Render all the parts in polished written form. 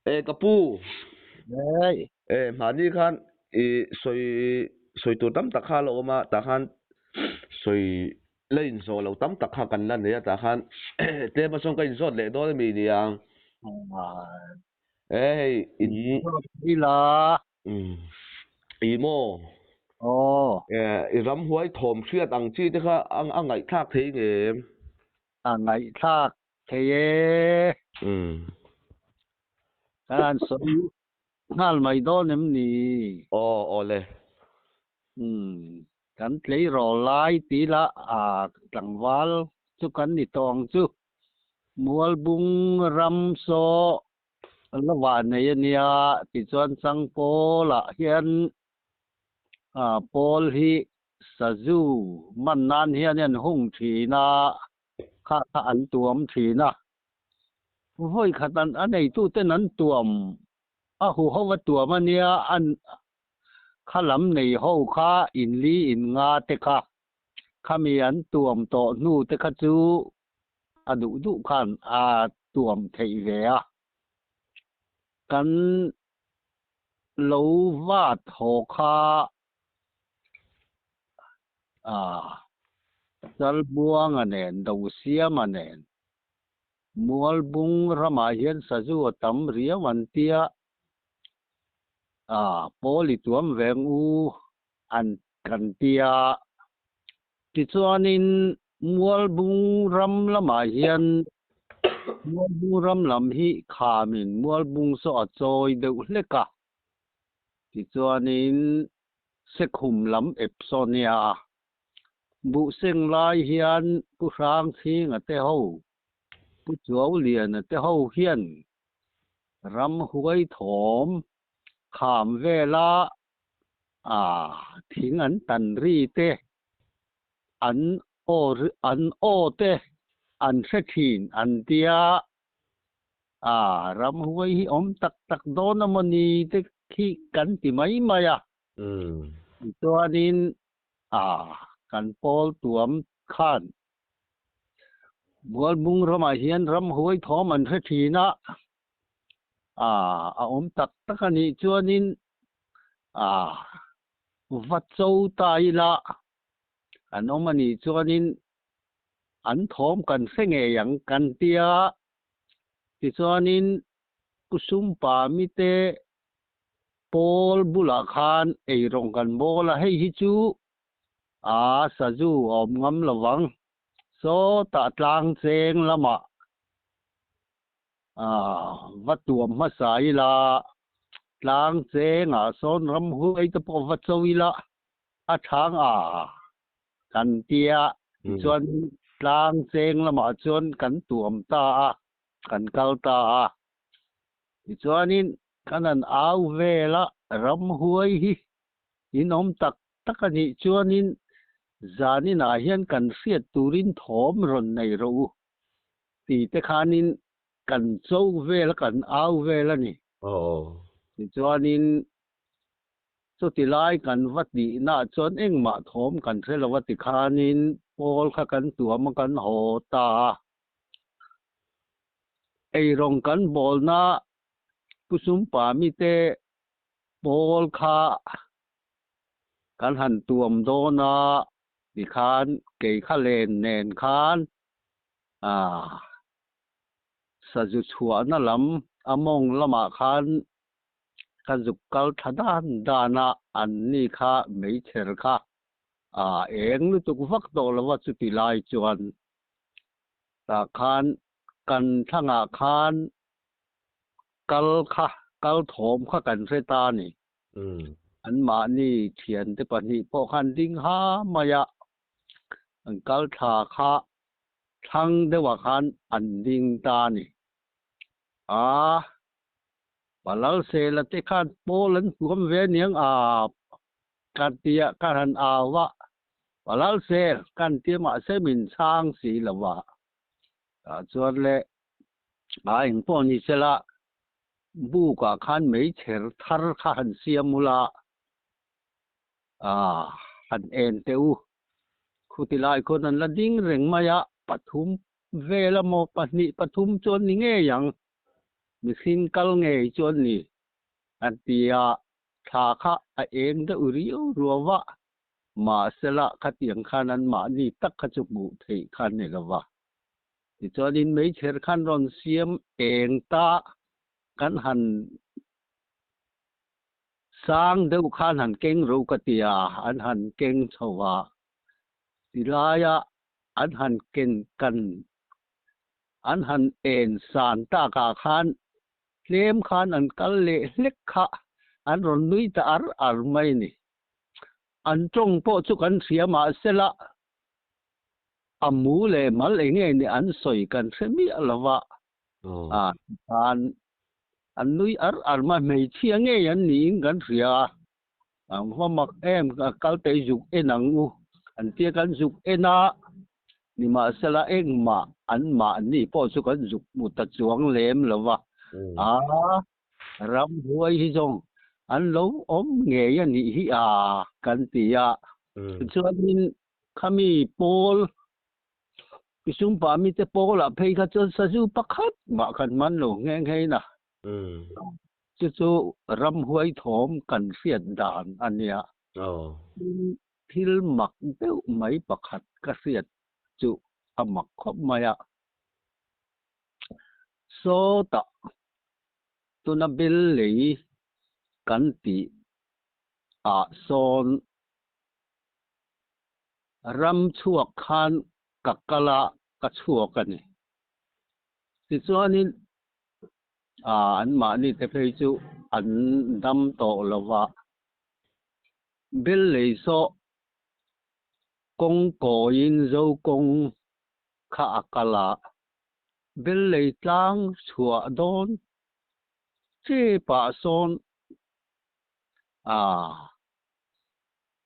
E ka pu. Hey. E hmani khan i sawi sawi tur tam tak kha a lo awm a, tah khan sawi la inzawh lo tam tak kha kan la nei a, tah khan tlem a chuan ka inzawt leh dawn a mi niang. E hei in. Ila. I maw. Aw. E i ramhuai thawm hriat ang chi te kha a ngaihthlak thei ngem? A ngaihthlak thei e. Kan han sawi nghal mai dawn em ni? Aw, aw le. Umm, kan tleirawl lai ti la a tlangval chu kan ni tawh ang chu. Mualbung ram saw la vah nei a nia tichuan Changpawlah hian pawl hi sazu man nan hian an hung thin a. Kha kha an tuam thin a, vawi khat an a neituten an tuam a huho a tuam a nia, an kha lam nei ho kha in li in nga te kha, khami an tuam tawh hnu te kha chu a duh duh khan a tuam theih ve a, kan lo vat haw kha A Chalbuanga nen, Dosiama nen Mualbung ramah hian sazu a tam riau an tia, a pawl i tuam veng u an kan tia. Tichuanin Mualbung ram lamah hian Mualbung ram lam hi khamin Mualbung saw a chawi deuh hlek a. Tichuanin Sekhum lam ep saw nia. Buh seng lai hian Pu Hrangchhinga te ho, Pu Chuauliana te ho hian ram huai thawm kham vela a thing an tan ri te, an aw an aw te an hre thin an tia. A, ramhuai hi awm tak tak dawn a maw ni te khi kan ti mai mai a. Tichuanin a, kan pawl tuam khan Mualbung ramah hian ramhuai thawm an hre thin a, a, a awm tak tak a nih chuanin a, va cho ta ila an awm a nih chuanin an thawm kan hre ngei ang kan tia, tichuanin Pu Sumpa mite pawl bulah khan eirawng kan bawl a, hei hi chu a sazu a awm ngam lo vang, sawtah tlang cheng lamah va tuam hmasa ila, tlang chengah sawn ramhuai te pawh va cho ila a thang a. Kan tia tichuan tlang cheng lamah chuan kan tuam ta a, kan kal ta a. Tichuanin kan han au vel a, ramhuai hi in awm tak tak a nih chuanin zaninah hian kan hriat turin thawm rawn nei rawh u ti te khanin kan cho vel a, kan au vel a ni. Tichuanin Chuti lai kan va tihna chuan engmah thawm kan hre lo a ti khanin pawl kha kan tuam a kan haw ta a. Eirawng kan bawlna Pu Sumpami te pawl kha kan han tuam dawn a tikhan kei kha len nen khan ah sazu chhuahna lam a mawng lamah khan Ka zuk kal tha dan dan a, an ni kha meichher kha a eng lutuk vak tawh lo a chuti lai chuan tah khan kan thlangah khan kal kha kal thawm kha kan hre ta a ni. Anmahni thiante pahnih pawh khan ding ha mai a, an kal thla kha thlang deuhah khan an ding ta a ni. A. Palal Sela te khan pawl an tuam ve aniang a ka tia ka han au a, Palal Sel kan tia mahse min chhang si lo a, tah chuan le a engpawh ni sela buk ah khan meichher thar kha han siam ula a han en teh u, khuti lai khawn an la ding reng mai a, pathum vel amaw pahnih pathum chuan ni ngei ang. Mihring kal ngei chu an ni, an ti a, thla kha a eng deuh riau ruau a, mahsela khatiang khan anmahni tak kha chu hmuh theih kha a ni lo va. Tichuanin meichher khan rawn siam eng ta kan han sang deuh khan han keng ro ka ti a, an han keng chho a, tilaia an han ken kan an han en san takah khan tlem khan an kal leh hlek kha an rawn nui ta ar ar mai a ni. An tawng pawh chu kan hria mahsela a mu leh mal eng nge ni an sawi kan hre miah lo va, a khan an nui ar ar mai, hmeichhia ngei an niin kan hria a, Ang va mak em, ka kal tei zuk en ang u an tia kan zuk en a, nimahsela engmah an mahni pawh chu kan zuk hmu ta chuang lem lo va, a ramhuai hi zawng an lo awm ngei a nih hi a kan ti a, tichuanin khami pawl Pisumpa mite pawlah phei kha chuan sazu pakhat mah kan man lo nghe nghe in a. Chu chu ramhuai thawm kan hriat dan a nia. Thil mak deuh mai pakhat ka hriat chu a mak khawp mai a. Sawtah tuna bel lei kan tih ah sawn ram chhuak khan ka kal a, ka chhuak a ni. Tichuanin anmahni te phei chu an dam tawh lo va, bel lei saw kawng kawiin zo kawng kha a kal a, bel lei tlang chhuah dawn che pah sawn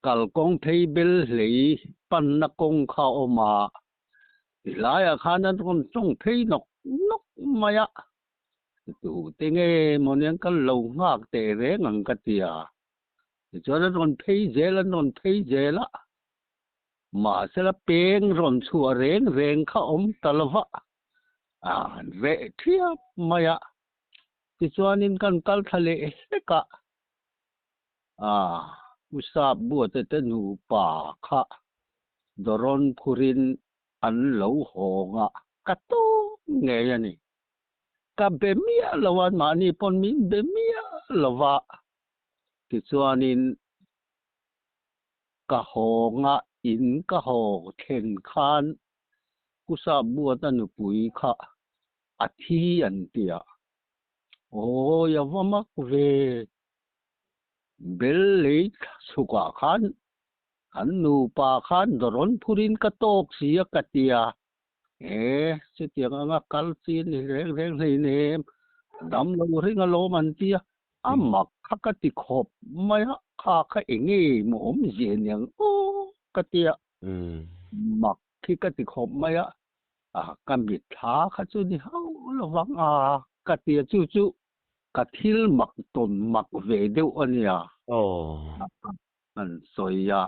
kalkawng phei bel hlei panna kawng kha a awm a. Ti laiah khan an rawn tawng phei nawk nawk mai a, tu te nge maw nen kan lo nghak teh reng ang ka ti a, tichuan an rawn phei zel an rawn phei zel a, mahsela peng rawn chhuah reng reng kha awm ta lo va, an reh thiap mai a, tichuanin kan kal thla leh hlek a, U Sap Buate te nupa kha dawrawn phurin an lo hawng a, ka tawp ngei a ni. Ka be miah lo a, mahni pawn min be miah lo va, tichuanin ka hawng a, in ka haw thlen khan U Sap Buata nupui kha a thi an ti a, awi a va mak ve. Bel lei chhukah khan an nupa khan dawrawn phurin ka tawk si a ka ti a, e chutiang anga kal chi a ni reng reng hleinem, dam lo ring alawm an ti a, a mak kha ka ti khawp mai a, kha kha eng nge maw awmzia niang aw ka ti a, mak khi ka ti khawp mai a, ka mitthla kha chu ni hauh lovang a ka ti a, chu chu Ka thil mak tawn mak ve deuh a nia. An sawi a.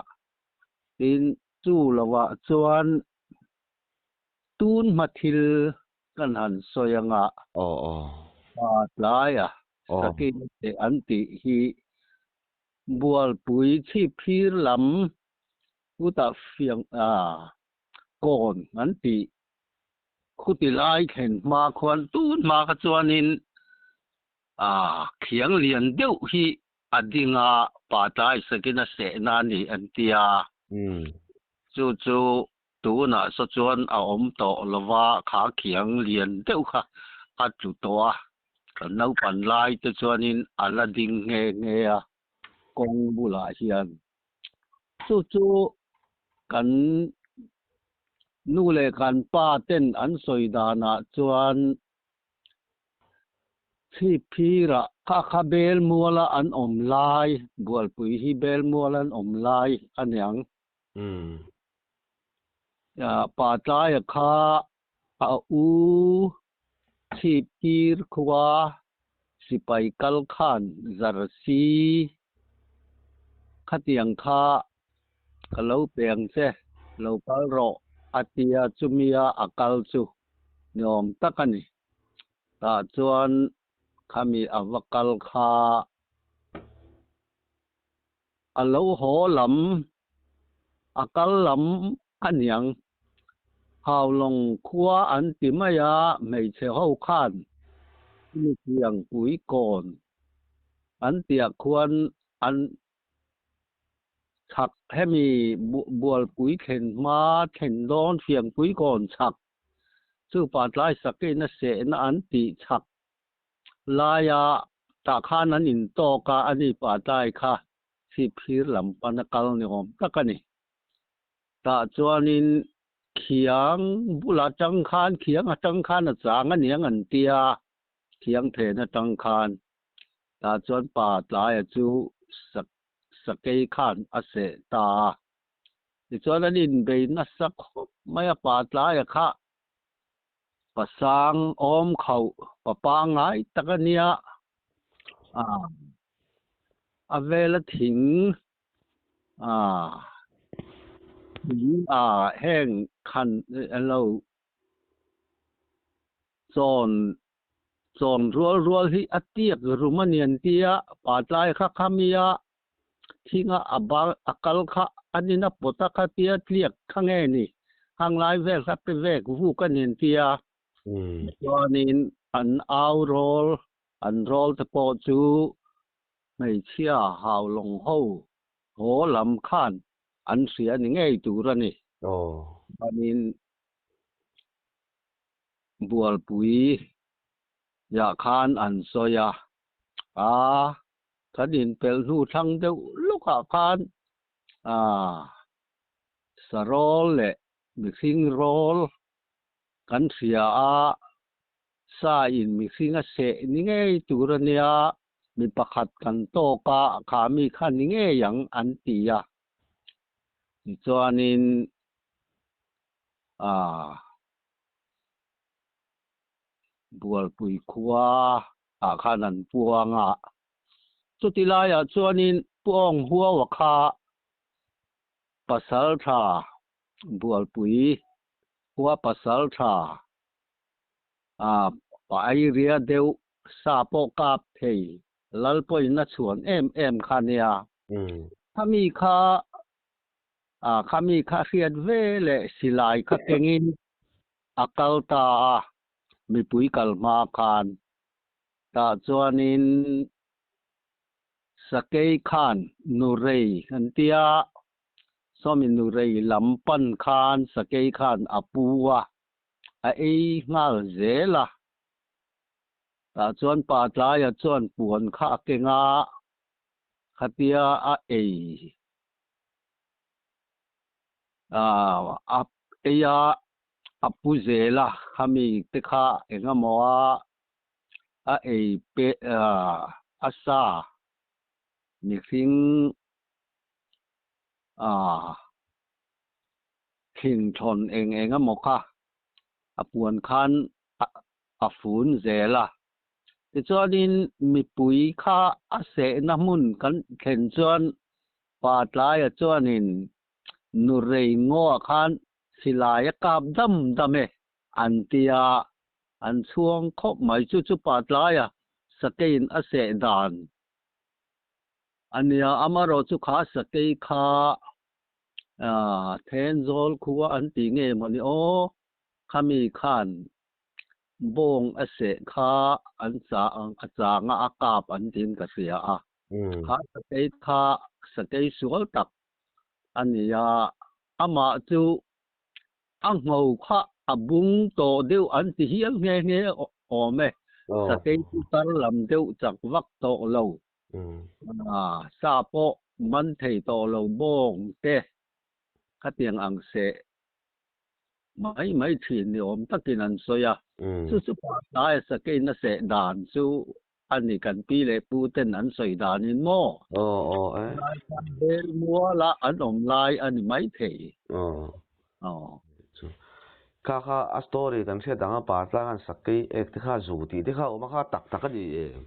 Tin, chu lovah chuan tun hma thil kan han sawi anga. Pa tlaia Sakina te an tih hi Bualpui chhipphir lam utah fiang kawn an tih Khuti lai thlen hma khuan tun hma kha chuanin khiang lian deuh hi a ding a, pa tlai sakin a sehna a ni an ti a. Chu chu tunah saw chuan a awm tawh lo va, kha khiang lian deuh kha a tlu tawh a, kan naupan lai te chuanin a la ding nghe nghe a kawng bulah hian. Chu chu kan nu leh kan pa ten an sawi danah chuan Chhipphirah kha kha bel muala an awm lai, Bualpui hi bel muala an awm lai a niang. Pa tlaia kha a u Chhipphir khua sipai kal khan zarsi Khatiang kha ka lo pe ang che, lo kal rawh a tia chumia a kal chu ni awm tak a ni. Tah chuan Khami a va kal kha a lo haw lam, a kal lam a niang. Haulawng khua an ti mai a, hmeichhe ho khan Mithiang pui kawn an tiah khuan an chhak hemi bualpui thlen hma thlen dawn Fiangpui kawn chhak chu Patlai Sakeina sehna an tih chhak laia tah khan an intawk a, ani Patlai kha chhipphir lam pana kal ni awm tak a ni. Tah chuanin khiang bulah tang khan khiang atang khan a chang a niang an tia, khiang phen atang khan. Tah chuan pa tlaia chu sakei khan a seh ta a. Tichuan an inbei nasa khawp mai a, pa tlaia kha pasang awm khauh pa pangngai tak a nia. A vela thing heng khan an lo chawn chawn rual rual hi a tiak rum a ni an ti a, pa tlai kha kha mi a thinga a bal a kal kha an in a pawt a kha tia tliak kha nge ni hang lai vel kha pe vek vuk a ni an ti a, chuanin an au rawl an rawl te pawh chu hmeichhia haulawng ho haw lam khan an hria ni ngei tur a ni. Chuanin Bualpui ah khan an sawi a, a kan inpelh hnu thlang deuh lawkah khan a sarawl leh mihring rawl kan hria a, sa in mihring a seh ni ngei tur a nia, mi pakhat kan tawk a, kha mi kha ni ngei ang an ti a. Tichuanin a Bualpui khua ah khan an puang a, chuti laiah chuanin Puang Huaua kha pasal tha Bualpui khua pasal tha a area deuh sa pawh kap thei lal pawhin a chhuan em em kha nia. Khami kha Khami kha hriat ve leh silai kha kengin a kal ta a, mipui kal hma khan. Tah chuanin Sakei khan Nurei an ti a, sawmi Nurei lam pan khan Sakei khan a pu a, a ei nghal zel a. Tah chuan pa tlaia chuan puan kha a keng a, khatia a ei. A ei a, a pu zel a, khami te kha eng emaw a a ei pe a sa mihring thingthawn eng eng emaw kha a puan khan a fun zel a. Tichuanin mipui kha a sehna hmun kan thlen chuan Pa tlaia chuanin nu rei ngaw khan silai a kap dam dam e an ti a, an chhuang khawp mai. Chu chu pa tlaia sakeiin a seh dan a nia. Amaherawh chu kha sakei kha Thenzawl khua an tih nge mawni aw, khami khan bawng a seh kha an chang a changa a kap an tiin ka hria a. Kha sakei kha sakei sual tak a ni a, amah chu a ngho kha a bung tawh deuh an ti hial nghe nghe awm e. Sakei chu tar lam deuh chak vak tawh lo. Sa pawh man thei tawh lo bawng te khatiang ang seh mai mai thin ni awm takin an sawi a. Chu chu pa tlai sakeiin a seh dan chu a ni kan pi leh pu ten an sawi danin maw? Aw aw e. Lai khan hel muala an awm lai a ni mai thei. Aw. Aw. Chu. Kha kha a story kan hriat ang a pa tlang an sak kei ek te kha zu tih te kha a awm a kha tak tak a ni em?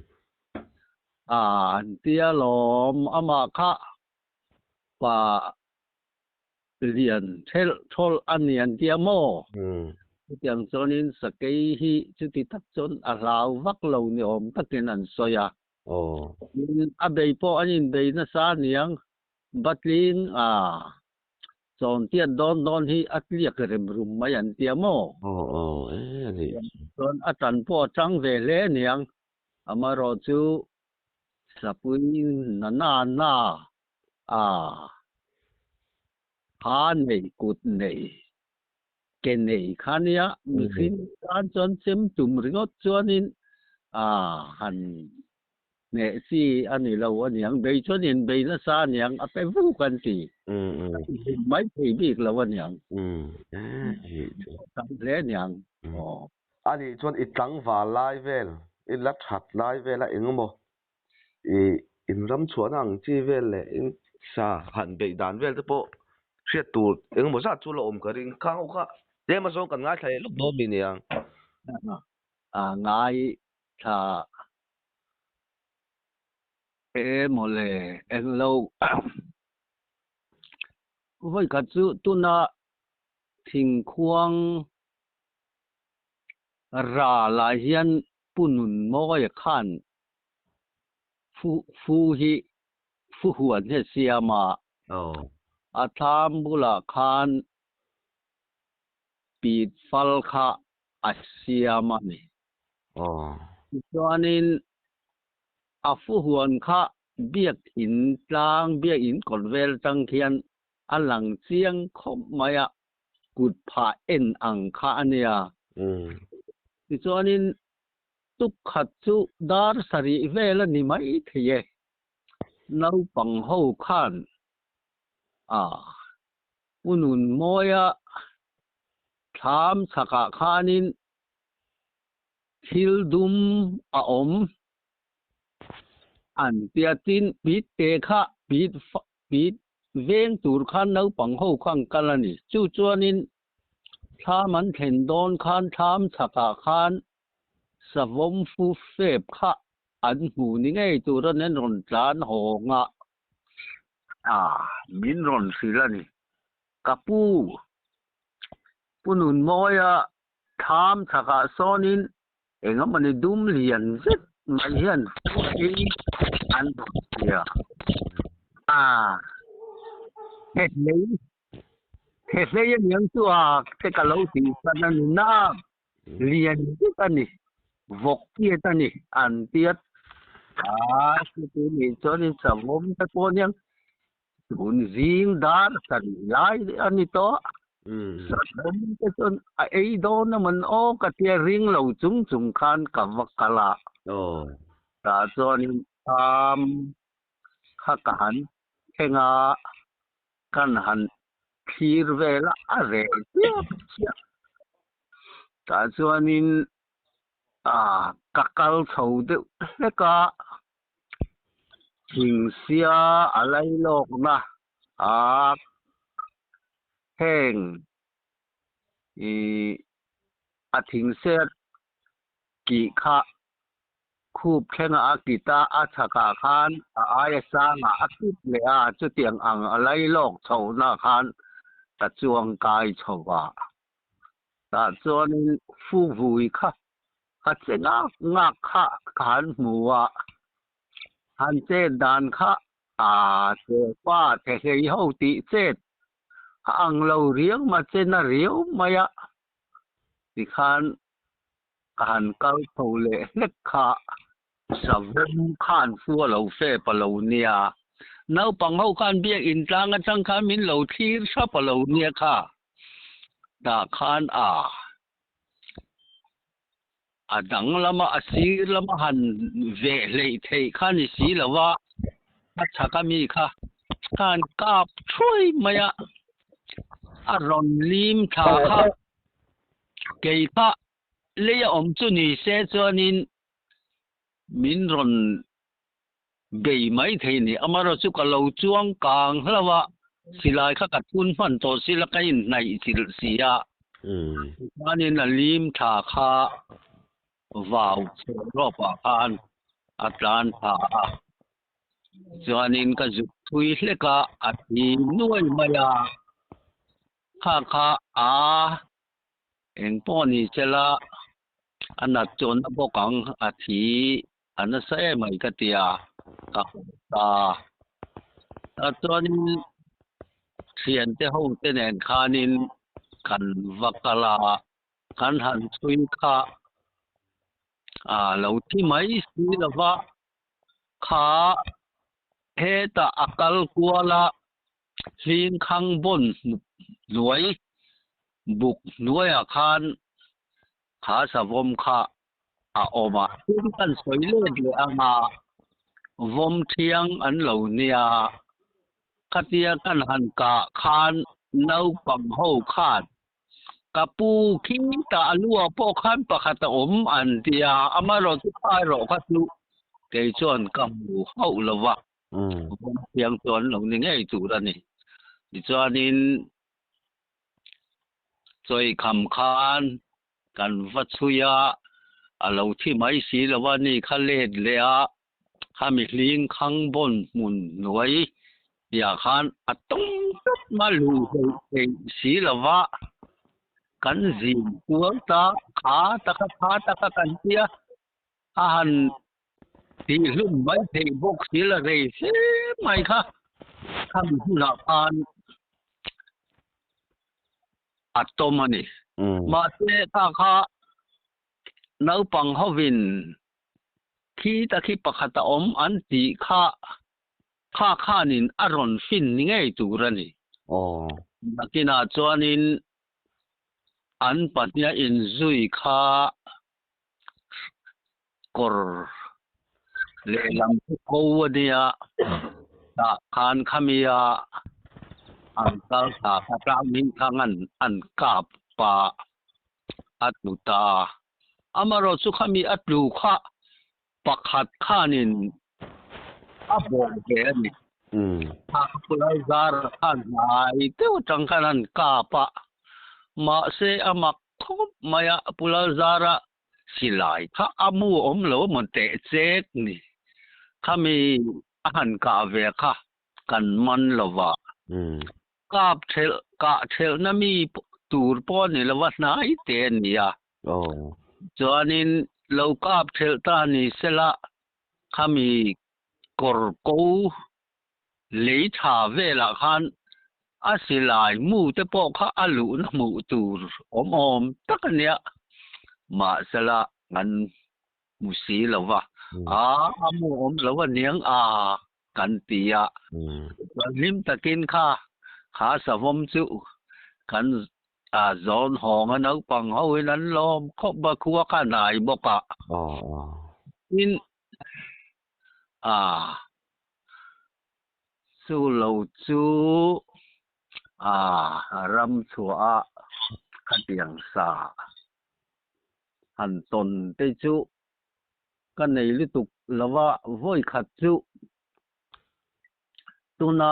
A an tia lawm amah kha pa lian thelh thawl a ni an tia maw? Chutiang chuanin sakei hi chuti tak chuan a hlau vak lo ni awm takin an sawi a. Tin, a bei pawh an inbei nasa aniang, Batling a chawntiat dawn dawn hi a tliak rem rum mai an tia maw? Chuan a tan pawh a tang ve hle aniang, amaherawhchu sapui na na na a ha nei kut nei ke nei kha nia mihring tan chuan chem tum ringawt chuanin a han hneh chi a ni lo aniang bei chuan inbei nasa aniang a pe vuk an ti mai thei bik lo aniang tam hle aniang aw. A nih chuan i tlangval lai vel i la that lai vela engemaw I inram chhuahna ang chi vel leh in sa han beih dan vel te pawh hriat tur engemaw zat chu la awm ka ring. Khang ho kha tlem azawng kan ngaithla leh lawk dawn mi niang. A ngaithla e mawle englo vawikhat chu tuna thingkhuang ral ah hian Pu Nunmawia khan Fu fu hi fu huan hi a siam a, a thlam bulah khan pit fal kha a siam a ni. Tichuanin a fu huan kha biakin tlang biakin kawt vel tang khian a lang chiang khawp mai a, kut phah en ang kha a nia. Tichuanin Tuk khat chu dar sarih vel a ni mai thei e. Naupang ho khan a Pu Nunmawia thlam chhakah khanin thil dum a awm an tia tin pit te kha pit pit veng tur khan naupang ho khan kal a ni. Chu chuanin Thlam an thlen dawn khan thlam chhakah khan savawm fu fep kha an hmu ni ngei tur an en rawn tlan hawng a, a min rawn hrilh a ni. Ka pu, Pu Nunmawia thlam chhakah sawnin Engemawni dum lian zet mai hian hi an rawn hria a, he hlei he hlei aniang chu a te ka lo tih san a ni na, lian zet a ni, vawk piat a ni an tiat a, chuti nih chuanin savawm te pawh aniang Tun zing dar sarih lai a ni tawh. Savawm te chuan a ei dawn a man aw ka tia ring lo chung chung khan ka va kal a. Tah chuanin tham kha ka han thleng a, kan han thlir vel a, a reh chiah chiah. Tah chuanin ka kal chho deuh hlek a. Thingsia a lailawkna a heng ih a thingsia kih kha khup thlenga a kit a, a chhakah khan a aia sangah a kit leh a, chutiang ang a lailawk chhohna khan ka chuang kai chho va. Tah chuanin fu vui kha Ka che ngak ngak kha ka han hmu a, han chet dan kha a che pa che hlei ho tih chet a ang lo riau ma chen a riau mai a, tikhan ka han kal chho leh hlek kha savawm khan fu a lo fep a lo nia, naupang ho khan biakin tlang atang khan min lo thlir thap a lo nia kha, tah khan a. A dang lama a sir lama han veh hleih theih kha ni si lo va, a chhak a mi kha khan kap thuai mai a, a rawn lim thla kha kei kha lei a awm chu ni se chuanin min rawn bei mai thei ni. Amaherawhchu chu ka lo chuang kang hlauh a, silai kha ka thun hman tawh si la ka inhnaih chilh si a, tichuanin a lim tha kha vau chhe rawpah khan a tlan tha a, chuanin ka zuk thui hlek a, a thi nuai mai a, kha kha a. Eng pawh ni sela a nat chuan a bawk ang a thi a nasa em mai ka ti a, ka haw ta. Tah chuanin thiante ho te nen khanin kan va kal a, kan han chhui kha a lo thi mai si lova kha hetah a kal kual a, Hling khang bawn hnuai buk hnuaiah khan kha savawm kha a awm a. Tin kan sawi let leh anga vawm thiang an lo nia. Khatia kan han kah khan naupang ho khan ka pu khi tah a lu ah pawh khan pakhat a awm an ti a, amaherawhchu kha erawh kha chu kei chuan ka hmu hauh lo va. Vawm thiang chu an lo ni ngei tur a ni. Tichuanin chawikham khan kan va chhui a, a lo thi mai si lo a ni kha let leh a, khami hling khang bawn hmun hnuai piah khan a tawng tawp a luh hleih theih si lo va, kan zin kual ta kha taka kha taka kan tia a han tih hlum mai theih bawk si la rei hle mai kha khami hunah khan a tawm a ni. Mahse kha kha naupang hovin khi ta khi pakhat a awm an tih kha kha khanin a rawn fin ni ngei tur a ni. Nakinah chuanin an pahniha inzui kha kawr lehlam chu ko a nia, tah khan khamia an kal thla kha tlang hming thlang an an kap pa a tlu ta. Amaherawhchu chu khami a tlu kha pakhat khanin a bawh ve a ni. Kha khawpui zar khan hnai deuh atang khan an kap a, mahse a mak khawp mai a, Pulal zara silai kha a mu awm lo amaw teh chek ni. Khami a han kah ve kha kan man lo va. Kap thelh kah thelhna mi tur pawh a ni lo va, hnai te a ni a. Chuanin lo kap thelh ta ni sela khami kawr ko lei tha velah khan a silai mu te pawh kha a luhna hmuh tur awm awm tak a nia. Mahsela kan hmu si lo va, a a mu awm lo a niang a kan ti a. Chuan hlim takin kha kha savawm chu kan zawn hawng a naupang hoin an lawm khawp a, khua kha a hnai bawk a. Tin, a chu lo chu a ram chhuah a khatiang sa han tawn te chu ka nei lutuk lo va, vawi khat chu tuna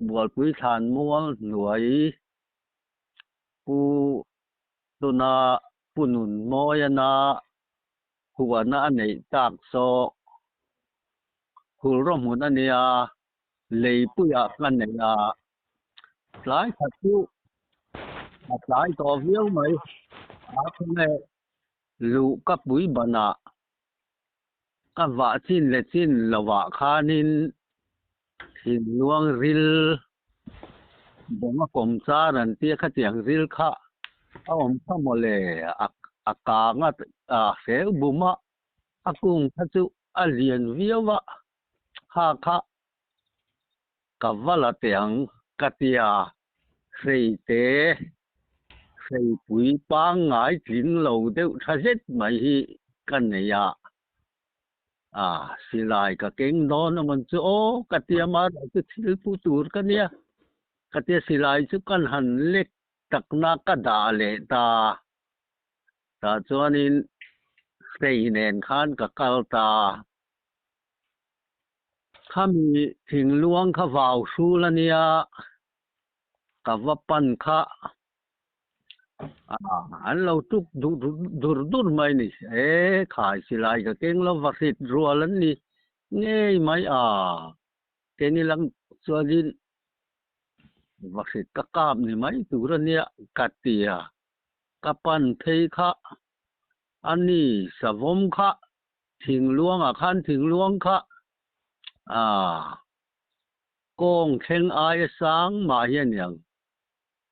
Bualpui thlan mual hnuai pu tuna Pu Nunmawiana huana a neih tak saw hul rawh hmun a nia, leipuiah ka nei a, tlai khat chu a tlai tawh viau mai, a khawnge luh ka pui banah ka vah chin leh chin lovah khanin thinluang ril bawnga kawm char an tia khatiang ril kha a awm kha mawle a kang a a hreu bum a, a kung kha chu a lian viau a, kha kha ka va la teh ang ka tia hreite hreipui pangngai tling lo deuh tha zet mai hi ka nei a, a silai ka keng dawn a mawn chu aw ka tia mahse chu thil pu tur ka nia ka tia silai chu kan han lek takna ka dah leh ta. Tah chuanin hrei nen khan ka kal ta. Khami thingluang kha vau hrul a nia, ka va pan kha an lo tuk dur dur mai ni. E khai silai ka keng lo va hrit rual an ni ngei mai a, keni lam chuanin va hrit ka kap ni mai tur a nia ka ti a. Ka pan phei kha a ni savawm kha thingluangah khan thingluang kha ah kawng thleng aia sang mah hi a niang.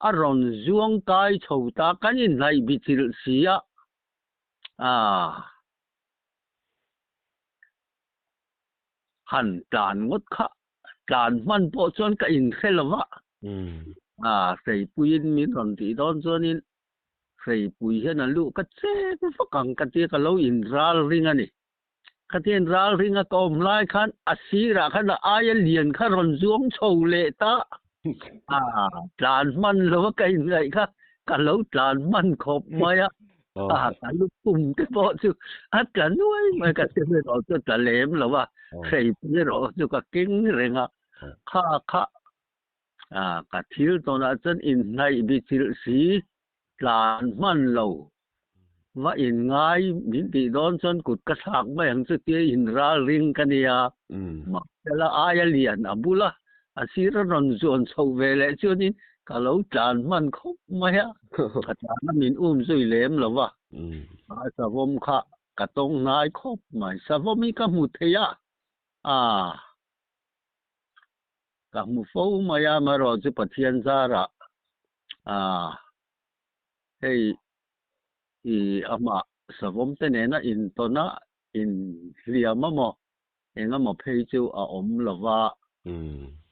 A rawn zuang kai chho ta kan inhnaih bichilh si a ah han tlan ngawt kha tlan hman pawh chuan ka inhre lo va. Ah hreipuiin min rawn tih dawn chuanin hreipui hian a luh ka chek vak ang ka tia ka lo inral ring a ni. Khatia inral ring a ka awm lai khan a sirah khan a aia lian kha rawn zuang chho leh ta. Ah tlan hman lo a ka inngaih kha ka lo tlan hman khawp mai a. Ah ka lu pum te pawh chu a tla nuai mai ka thil erawh chu a tla lem lo a, hreipui erawh chu ka keng reng a. Kha kha Ah, ka thil tawnah chuan inhnaih bichilh si, tlan hman lo. Va inngai min tih dawn chuan kut ka thlak mai ang chu tia inral ring ka nia. Mahsela aia lian a bul a, a sir a rawn zuan chho ve leh chuanin ka lo tlan hman khawp mai a, ka tlan a min um zui lem lo va. A savawm kha ka tawng hnai khawp mai, savawm hi ka hmu thei a, ah. Ka hmu fo mai a, amaherawh chu Pathian zarah ah hei i amah savawm te nena intawn a, inhliam a maw, eng emaw phei chu a awm lo va,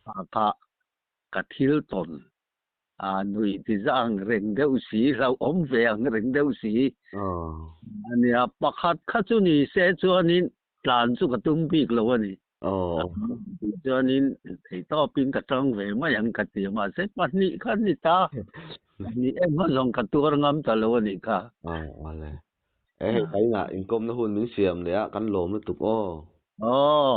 ah kha ka thil tawn ah nuih ti za ang reng deuh si, hlauhawm ve ang reng deuh si a nia. Pakhat kha chu ni se chuanin tlan chu ka tum bik lo a ni. Tichuanin theihtawpin ka tang ve mai ang ka ti a, mahse pahnih kha a ni ta. Pahnih em kha zawng ka tuar ngam ta lo a nih kha. Awle. E hei ka inah inkawmna hun min siam leh a, kan lawm lutuk aw. Aw.